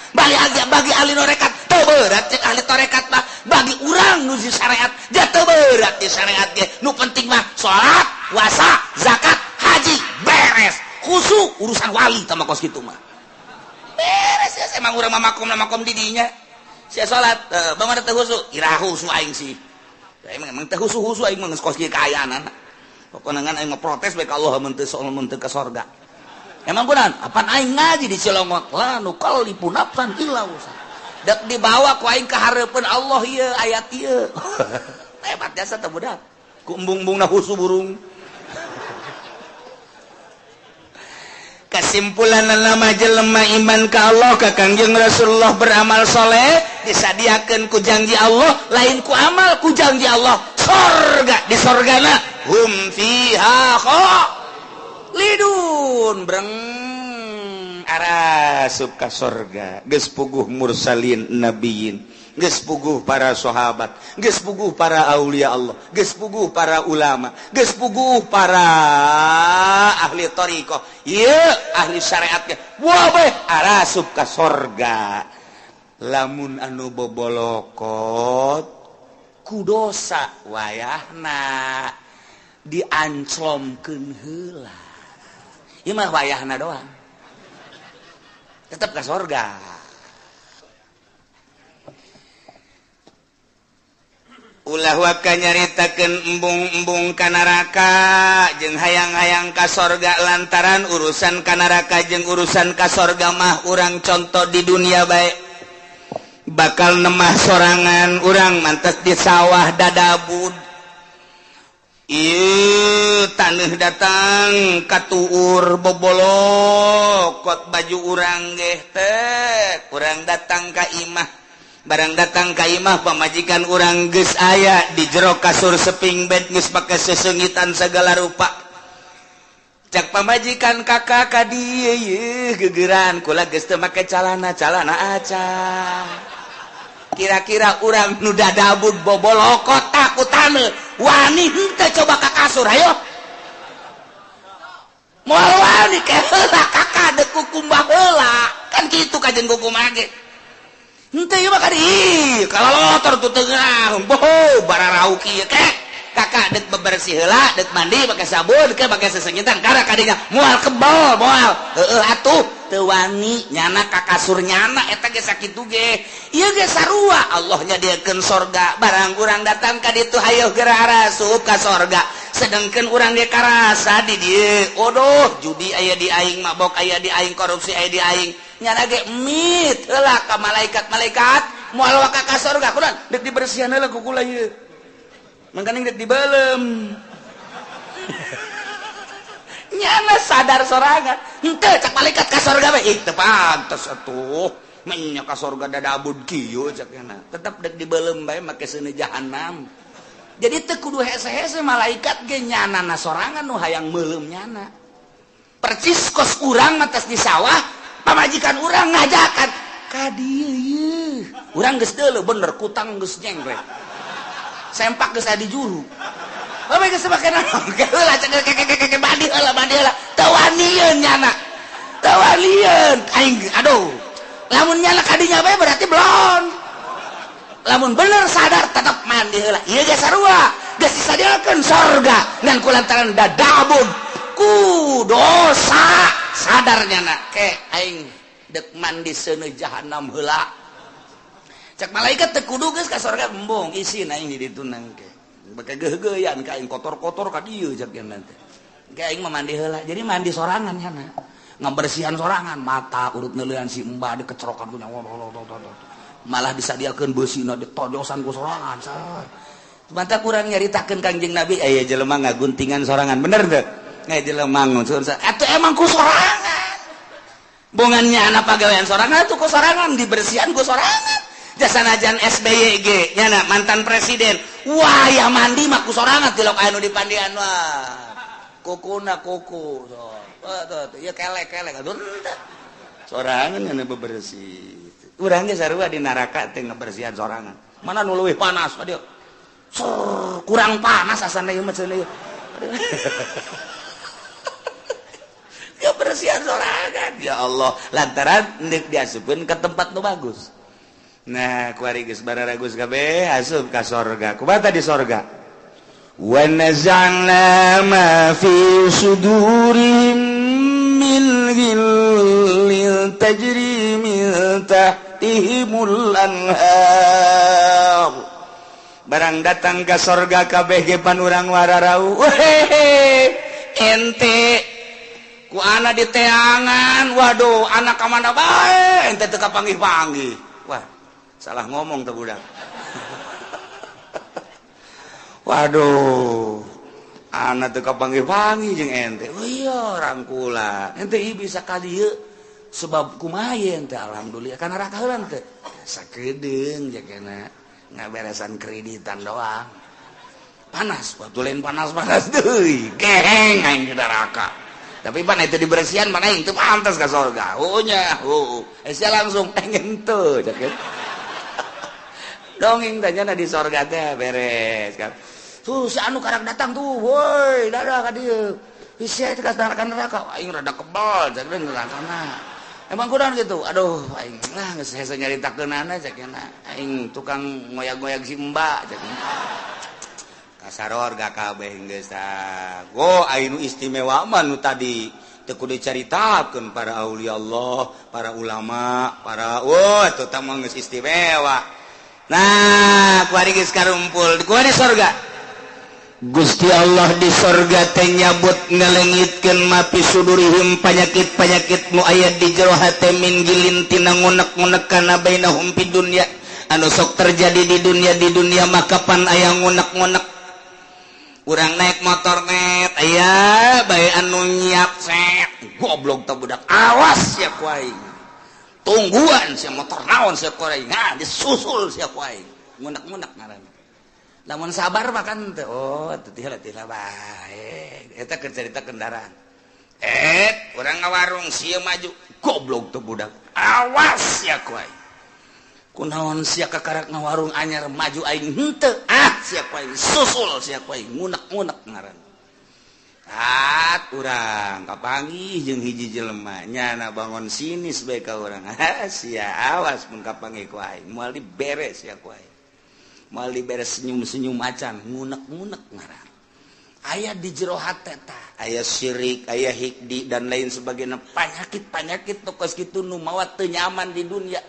bagi ahli norekat teu berat cek ahli torekat mah, bagi urang nu di syariat ja teu berat di syariat ge. Nu penting mah salat, puasa, zakat, haji beres. Khusyuk urusan wali tama kos kitu mah. Beres ya emang urang mah makom makom di dinya. Sia salat, bangun teu khusyuk, iraha khusyuk aing sih. Emang emang teu khusyuk-khusyuk aing mah geus kos kieu kaayaan. Pokona ngan aing mah protes bae ka Allah mun teu soal mun teu ka sorga. Emang kunaon? Apan aing ngaji di Cilongok, la nukallifu nafsan illa wus'aha. Dek dibawa ku aing ka hareupeun Allah ieu ayat ieu. Hebat jasa teh budak. Ku embung-embungna khusyuk burung. Kesimpulan nama jelema iman ka Allah ka Kangjeng Rasulullah beramal soleh disadiakeun ku janji Allah lain ku amal ku janji Allah sorga di sorgana hum fiha khalidun breng arasup ka sorga geus puguh mursalin nabiyin geus puguh para sahabat geus puguh para aulia Allah geus puguh para ulama geus puguh para ahli thariqah ieu ahli syariat ge wah bae arasup ka sorga lamun anu bobolokot ku dosa wayahna dianclomkeun heula ieu mah wayahna doang tetep ka sorga. Ulah waka nyaritakeun embung-embung ka neraka jeung hayang-hayang ka sorga lantaran urusan ka neraka jeung urusan ka sorga mah urang contoh di dunia bae bakal nemah sorangan urang mantes di sawah dadabud ieu taneuh datang katuur bobolokot baju urang geh teh urang datang ka imah barang datang ka imah pamajikan urang geus aya di jero kasur seping bed geus pake sesengitan segala rupa cak pamajikan kakak ka dieu yeuh gegeran kula geus teu make calana calana aca kira-kira urang nu dadabud bobolokot takutan wani henteu coba ka kasur hayo moal wani ke heula kakak deuk kukumbah heula kan kitu kajen kukumbah ge henteu ieu mah kadi kalalotor tuh tengah boho bararau kieu kek kakak dek bebersih heula dek mandi pake sabun ke pake sesengitan kara kadinya moal kebal moal heueuh atuh teu wani nyana ka kasur nyana eta ge sakitu ge ieu ge sarua Allah nyadiakeun sorga barang urang datang ka ditu hayoh geura arasup ka sorga sedangkeun urang ge karasa di dieu odoh judi aya di aing mabok aya di aing korupsi aya di aing nyana ge mit heula ka malaikat-malaikat moal waka ka sorga kunaon dek dibersihan heula ku kula ieu mangkaning dek dibelem nyana sadar sorangan henteu cak malaikat ka sorga bae ih teu pantes atuh Menya ka sorga dadabud kieu cakna. Tetep dek dibeuleum bae make seuneu jahanam. Jadi teu kudu hese-hese malaikat ge nyanana sorangan nu hayang meuleum nyana. Percis kos urang mah tos di sawah, pamajikan urang ngajakan ka dieu ieu. Urang geus deuleu bener kutang geus nyengklek. Sempak geus aya di juru. Bae geus make naon? Heula cek keke mandi heula mandi heula. Teu wanieun nyana. Teu wanieun aing aduh. Lamun nyana kadinya bae berarti belon. Lamun bener sadar tetep mandi heula. Ieu ge sarua, geus disadiakeun sorga ngan kulantaran dadabun ku dosa sadar nyana ke aing dek mandi seuneu jahanam heula. Cek malaikat teu kudu geus ka sorga embung isin aing di ditu nangke. Beke geugeuyan ka aing kotor-kotor ka dieu cek nanti. Ke aing mah mandi heula. Jadi mandi sorangan nyana. Ngabersihan sorangan mata urut neuleuan si embah dikecerokan ku nyawa. Malah disadiakeun beusina ditojosan ku sorangan. Mata kurang nyaritakeun Kangjeng Nabi aya jelema ngaguntingan sorangan bener teu? Aya jelema nguncun atuh emang ku sorangan. Bongannya anak pagawean sorangan atuh ku sorangan dibersihan ku sorangan. Jasanajan SBY ge nyana mantan presiden. Wah ya mandi mah ku sorangan tilok anu dipandian wah. Kukuna kuku so. Tuh ieu kelek-kelek aduh. Sorangan nya bebersih. Urang ge sarua di neraka teh ngabersihan sorangan. Mana nu leuwih panas adieu. Kurang panas asana ieu mah cenah ieu. Kebersihan sorangan ya Allah lantaran deuk diasupkeun ka tempat nu bagus. Nah, kuari geus bararagus kabeh asup ka sorga. Kumaha di sorga? Wa naza'na ma fi sudurihim min ghillin tajri min tahtihimul anhar. Barang datang ka sorga kabeh ge pan urang wararau. Wehehe, ente ku ana di teangan, waduh anak ka mana bae ente teu kapanggih-panggih. Wah, salah ngomong tuh budak. Waduh, anak teu kapanggih-panggih jeung ente. Oh iya, rangkula. Ente ieu bisa ka dieu sebab kumaha ente alhamdulillah kana neraka heula teh. Sakedeung jakena ngaberesan kreditan doang. Panas, waktu lain panas-panas deui. Geheng aing di neraka. Tapi pan itu dibersihan mana aing teu pantas ka sorga. Oh nya, oh. Sia langsung pengen teu cek. Dongeng tanya di sorga teh beres kan. Tuh si anu karang datang tuh, woi, dadah ka dieu. Sia teh ka neraka, aing rada kebal cek nerakana. Emang kurang gitu. Aduh, aing lah geus hese nyaritakeunana cek aing tukang ngoyag-ngoyag si Mbak cek. Kasaror ga kabeh geus tah. Go aing nu istimewa mah nu tadi teu kudu dicaritakeun para aulia Allah, para ulama, para wah eta tah mah geus istimewa. Nah, kuari geus karumpul, kuari sorga. Gusti Allah di sorga teh nyabut ngalengitkeun mapi sudurihim panyakit-panyakit nu aya di jero hate min gilin tina ngunek-ngunek kana bainahum fid dunya anu sok terjadi di dunia maka pan aya ngunek-ngunek. Urang naik motor net aya bae anu nyiap set goblok teh budak awas sia ku aing. Tungguan sia motor naon sia ku aing. Nah, disusul sia ku aing. Ngunek-ngunek ngaranna. Lamun sabar mah kan teh oh teu teh bae. Eta keur carita kendaraan. Urang ngawarung sia maju goblok teh budak. Awas sia ku aing. Kunaon sia kakarak ngawarung anyar maju aing henteu. Ah sia ku aing susul sia ku aing ngunek-ngunek ngaranna. At urang kapanggih jeung hiji jelema nyana bangun sinis bae ka urang. Ah sia awas mun kapanggih ku aing moal diberes sia ku aing. Moal diberes senyum-senyum acan ngunek-ngunek ngaran. Aya di jero hate tah, aya syirik, aya hikdi dan lain sebagainya, panyakit-panyakit nu kos kitu nu mawa teu nyaman di dunia.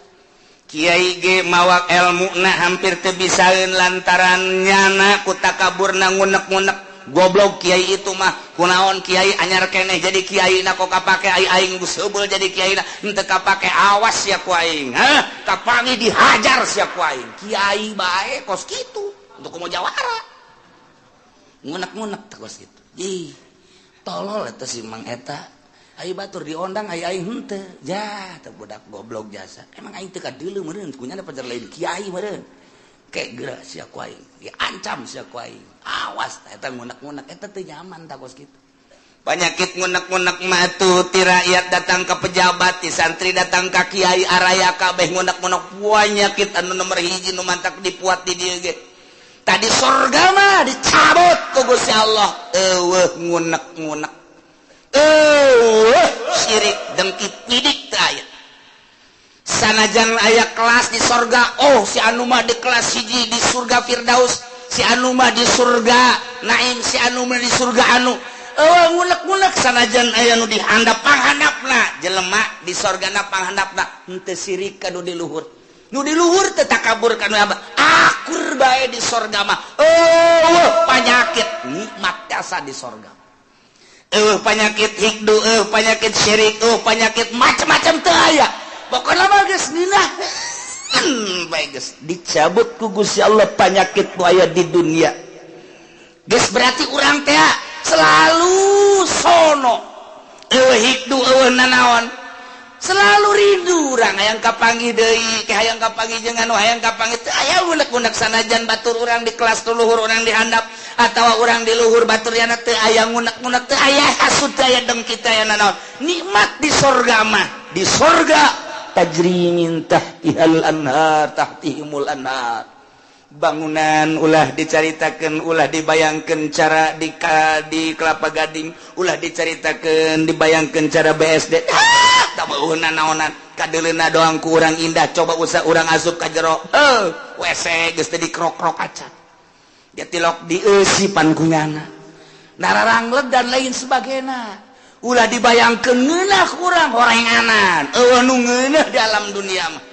Kiai ge mawa elmuna hampir teu bisaeun lantaran nyana ku takaburna ngunek-ngunek. Goblok kiai itu mah kunaon kiai anyar keneh jadi kiai na kok kapake aing geus heubeul jadi kiai na henteu kapake awas sia ku aing. Hah kapangi dihajar sia ku aing. Kiai bae kos kitu untuk komo jawara. Ngunek-ngunek teh kos kitu. Ih tolol eta si Mang eta. Ayo batur diondang, ayo aing henteu. Ja, teu budak goblok jasa. Emang aing teu kadeuleu meureun, kunyana pajar lain kiai meureun. Kayak geura sia ku aing, diancam sia ku aing. Awas eta ngunek-ngunek eta teu nyaman tak kos kitu. Penyakit ngunek-ngunek mah tuh ti rakyat datang ke pejabat, ti santri datang ka kiai, araya kabeh ngunek-ngunek. Penyakit anu nomor hiji nu mantak dipuat di dieu ge. Tadi sorga mah dicabut ku Gusti Allah, eueuh ngunek-ngunek. Eueuh syirik dengki pidik teu aya. Sanajan aya kelas di sorga, oh si anu mah di kelas hiji di surga Firdaus, si anu mah di surga Naim, si anu mah di surga anu. Eueuh ngunek-ngunek sanajan aya nu dihandap panghandapna, jelema di sorgana panghandapna henteu sirik ka nu di luhur. Nu di luhur teu takabur ka nu abah. Akur bae di sorga mah. Eueuh panyakit nikmat jasa di sorga. Eueuh panyakit hikdu, eueuh panyakit syirik, eueuh panyakit macam-macam teu aya. Pokona mah geus ngeunah. Bae geus dicabut ku Gusti Allah panyakit nu aya di dunia. Geus berarti urang teh selalu sono. Eueuh hikdu, eueuh nanaon. Selalu rindu urang hayang kapanggih deui, ke hayang kapanggih jeung anu hayang kapanggih teu aya unek-unek sanajan batur urang di kelas luhur urang di handap atawa urang di luhur batur yana teu aya ngunek-ngunek, teu aya hasud, teu aya dengki, teu aya nanaon. Nikmat di sorga mah, di sorga tajri min tahtihal anhar, tahtihimul anhar. Bangunan ulah dicaritakeun, ulah dibayangkeun cara di Kelapa Gading, ulah dicaritakeun dibayangkeun cara BSD. Ah, tak mau naonan kadeuleuna doang ku urang indah, coba usah urang asup ka jero. WC geus teh dikrok-krok acan. Dia tilok dieusipan ku nyana. Nararangleg dan lain sebagainya. Ulah dibayangkeun ngeunah urang horenganan. Eueuh nu ngeunah di alam dunia mah.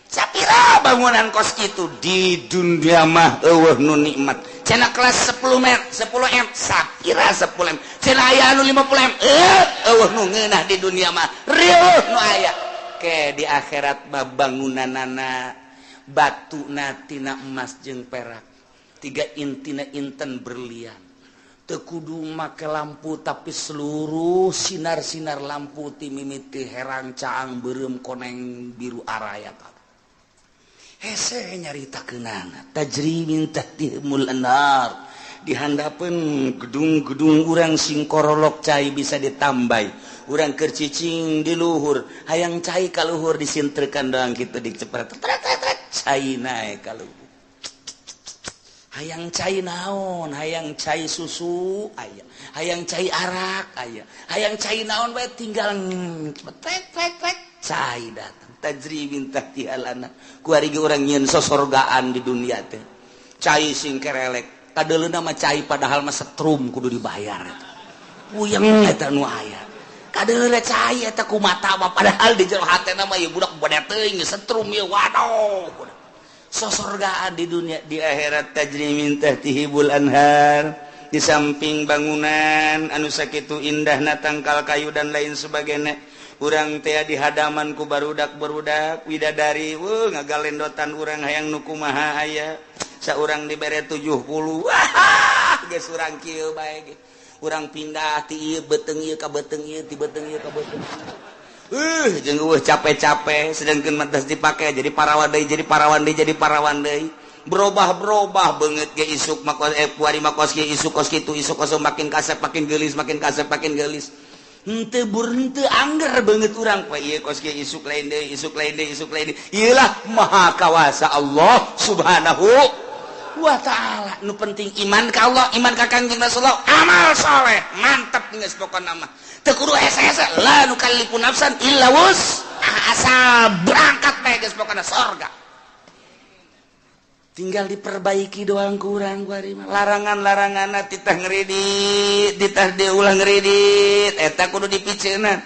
Sapira bangunan kos kitu di dunia mah eueuh nu nikmat. Cenah kelas 10 m, 10 m, sapira 10 m. Cenah aya anu 50 m, eueuh nu ngeunah di dunia mah. Rieuh nu aya. Ke di akhirat mah bangunanana batuna tina emas jeung perak. Tiga intina inten berlian. Teu kudu make lampu tapi seluruh sinar-sinar lampu ti mimiti herang caang beureum koneng biru araya. Hese nyaritakeunana tajri min tahtihimul anhar. Dihandapeun gedung-gedung urang sing korolok cai bisa ditambai. Urang keur cicing di luhur hayang cai ka luhur disintrekan doang kitu dicepret cai naek ka luhur. Hayang cai naon, hayang cai susu aya, hayang cai arak aya, hayang cai naon bae tinggal cepet tek cai datang. Tajri min tahtihal anhar. Kuari ge urang nyieun sosorgaan di dunia teh. Cai sing kerelek, kadeuleuna mah cai padahal mah setrum kudu dibayar eta. Puyeng eta nu aya. Kadeuleuna cai eta ku mata mah padahal di jero hatena mah ieu budak bade teuing setrum ieu waduh. Sosorgaan di dunia, di akhirat tajri min tahtihimul anhar. Di samping bangunan anu sakitu indahna tangkal kayu dan lain sebagainya. Urang teh di hadaman ku barudak-barudak widadari, ngagalendotan urang hayang nu kumaha aya. Saurang dibere 70. Wah, geus urang kieu bae ge. Urang pindah ti ieu beuteung ieu ka beuteung ieu, ti beuteung ieu ka beuteung. Jeung eueuh capek-capek sedangkeun mah geus dipake jadi parawan deui, jadi parawan deui, jadi parawan deui. Berubah-berubah beungeut ge isuk mah kos kuari mah kos kieu, isuk kos kitu, isuk kos makin kasep makin geulis, makin kasep makin geulis. Henteu bur henteu angger beungeut urang poe ieu kos kieu isuk lain deui, isuk lain deui, isuk lain deui. Ieu lah maha kawasa Allah Subhanahu wa ta'ala. Nu penting iman ka Allah, iman ka Kangjeng Rasulullah, amal soleh, mantep geus pokona mah. Teu kudu hese-hese, la nukallifu nafsan illa wus. Asal berangkat bae geus pokona sorga. Tinggal diperbaiki doang kurang kuari mah. Larangan-laranganna titah ngredit, titah diulah ngredit, eta kudu dipiceunan.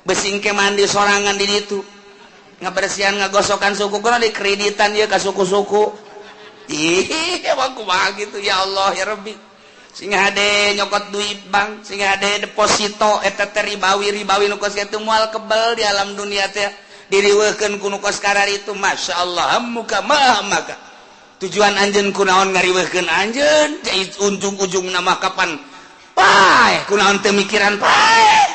Besing ke mandi sorangan di ditu. Ngabersihan ngagosokan suku kudu dikreditan ieu ka suku-suku. Ih, emang kumaha gitu ya Allah ya Rabbi. Sing hade nyokot duit bank, sing hade deposito eta teh ribawi-ribawi nu kos kitu moal kebel di alam dunia teh. Diriweuhkeun ku nu kos kararitu masyaallah hammuka ma hammaka. Tujuan anjeun kunaon ngariweuhkeun anjeun, ujung-ujungna mah kapan paeh kunaon teu mikiran paeh.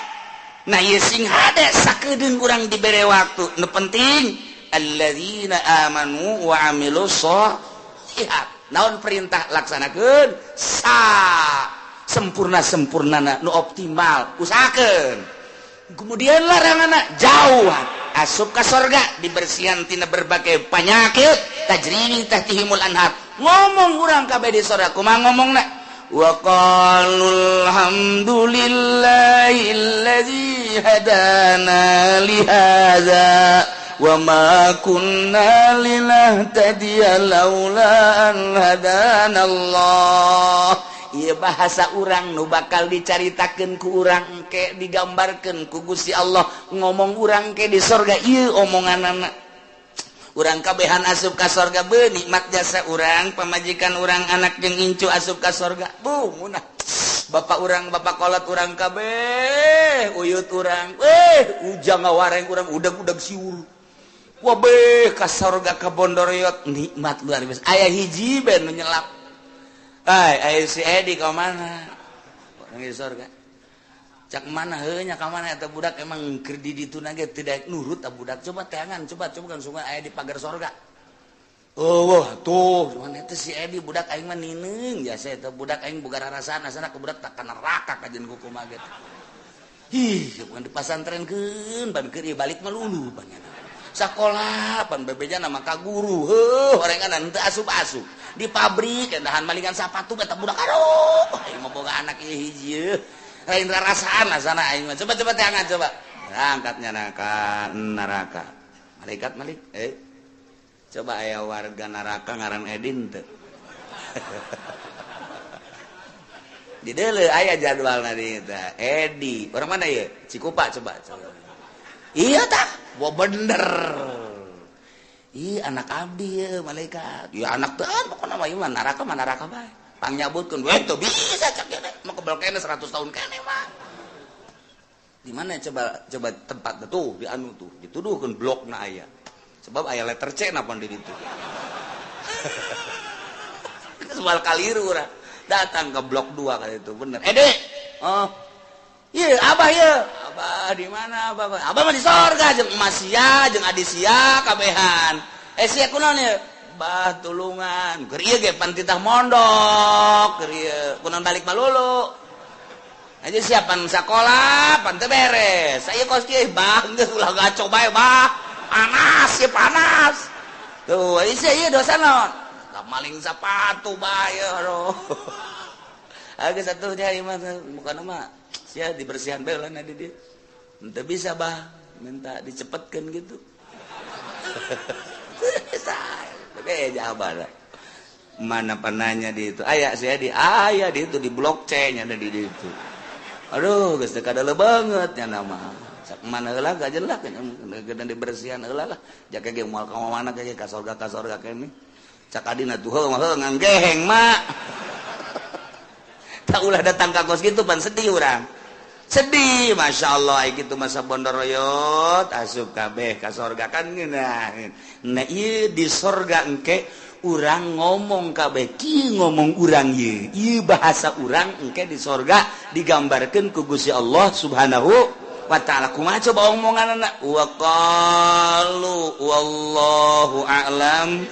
Nah ieu sing hade sakedeung urang dibere waktu. Nu penting alladzina amanu wa amilus sholihat. Naon perintah laksanakeun sa sempurna-sempurnana nu optimal usahakeun. Kemudian laranganna jauhan asup ka sorga dibersihan tina berbagai penyakit tajri min tahtihimul anhar. Ngomong urang kabeh di sorga kumaha ngomongna? Wa qalu alhamdulillahilladzi hadana li hadza wa ma kunna linahtadiya laula an hadana Allah. Ieu bahasa urang nu bakal dicaritakeun ku urang engke digambarkeun ku Gusti Allah ngomong urang ke di sorga ieu omonganana. Urang kabehan asup ka sorga be nikmat jasa urang pamajikan urang anak jeung incu asup ka sorga bu munah bapak urang bapak kolot urang kabeh uyut urang ujang ngawareng urang udag-udag siur wabeh ka sorga ka bondoroyot nikmat luar biasa aya hiji ben nu nyelap ai aya si Edi ka mana urang di sorga cak mana heuh nya ka mana eta budak emang keur di ditu na ge tidak nurut ta budak coba teangan coba coba kan sungai aya di pagar sorga. Oh wah tuh mana eta si Edi budak aing mah nineung jasa eta budak aing boga rarasaan asana ku budak tak ka neraka kajeun ku kumaha ge. Ih bukan dipasantrenkeun ban keur ieu balik mah lulu pan sakola pan bebejana mah ka guru heuh orengan teu asup-asup di pabrik endahan malingan sapatu eta budak aduh aing mah boga anak ieu hiji lain rarasaan asana aing mah coba coba teangan coba angkatnya neraka neraka malaikat malik coba aya warga neraka ngaran Edin teu di deuleu aya jadwalna di eta Edi orang mana ieu Cikupa coba coba iya tah wah bener ih anak abdi ye malaikat ya anak teh pokona mah ieu mah neraka bae pang nyabutkeun we teu bisa cak ge mah kebel kene 100 tahun kene mah di mana coba coba tempat tuh di anu tuh dituduhkeun blokna aya sebab aya letter C napa di ditu soal kaliru urang datang ke blok 2 kali itu bener Edi oh iya abah ieu abah di mana abah abah mah di sorga jeung emas sia jeung adi sia kabehan sia kunaon ieu bah tulungan keur ieu ge pan titah mondok keur ieu kunaon balik malulu aja siapan sakola pan teu beres aya kos kieu bah geus ulah gaco bae bah panas ieu panas tuh sia ieu dosa naon da maling sapatu bae aduh geus atuh nya ieu mah bukan mah sia dibersihan bae lah di dieu henteu bisa bah minta dicepetkeun gitu bisa jawaban mana penanya di itu aya saya di aya di itu di blok C nya ada di itu aduh geus teu kadele banget nya nama sak mana heula gajen lah geus dibersihan heula lah jake ge moal ka mana ge ka sorga kene cak adina tuh heuh mah nganggeheng mak tak ulah datang ka kos kitu pan sedih urang sedih Masya Allah gitu masa bondoroyot asup kabeh ka sorga kan ngeunah nah ieu di sorga engke urang ngomong kabeh kieu ngomong urang ieu ieu bahasa urang engke di sorga digambarkeun ku Gusti Allah Subhanahu wa ta'ala kumaha coba omonganna wa qalu wallahu a'lam.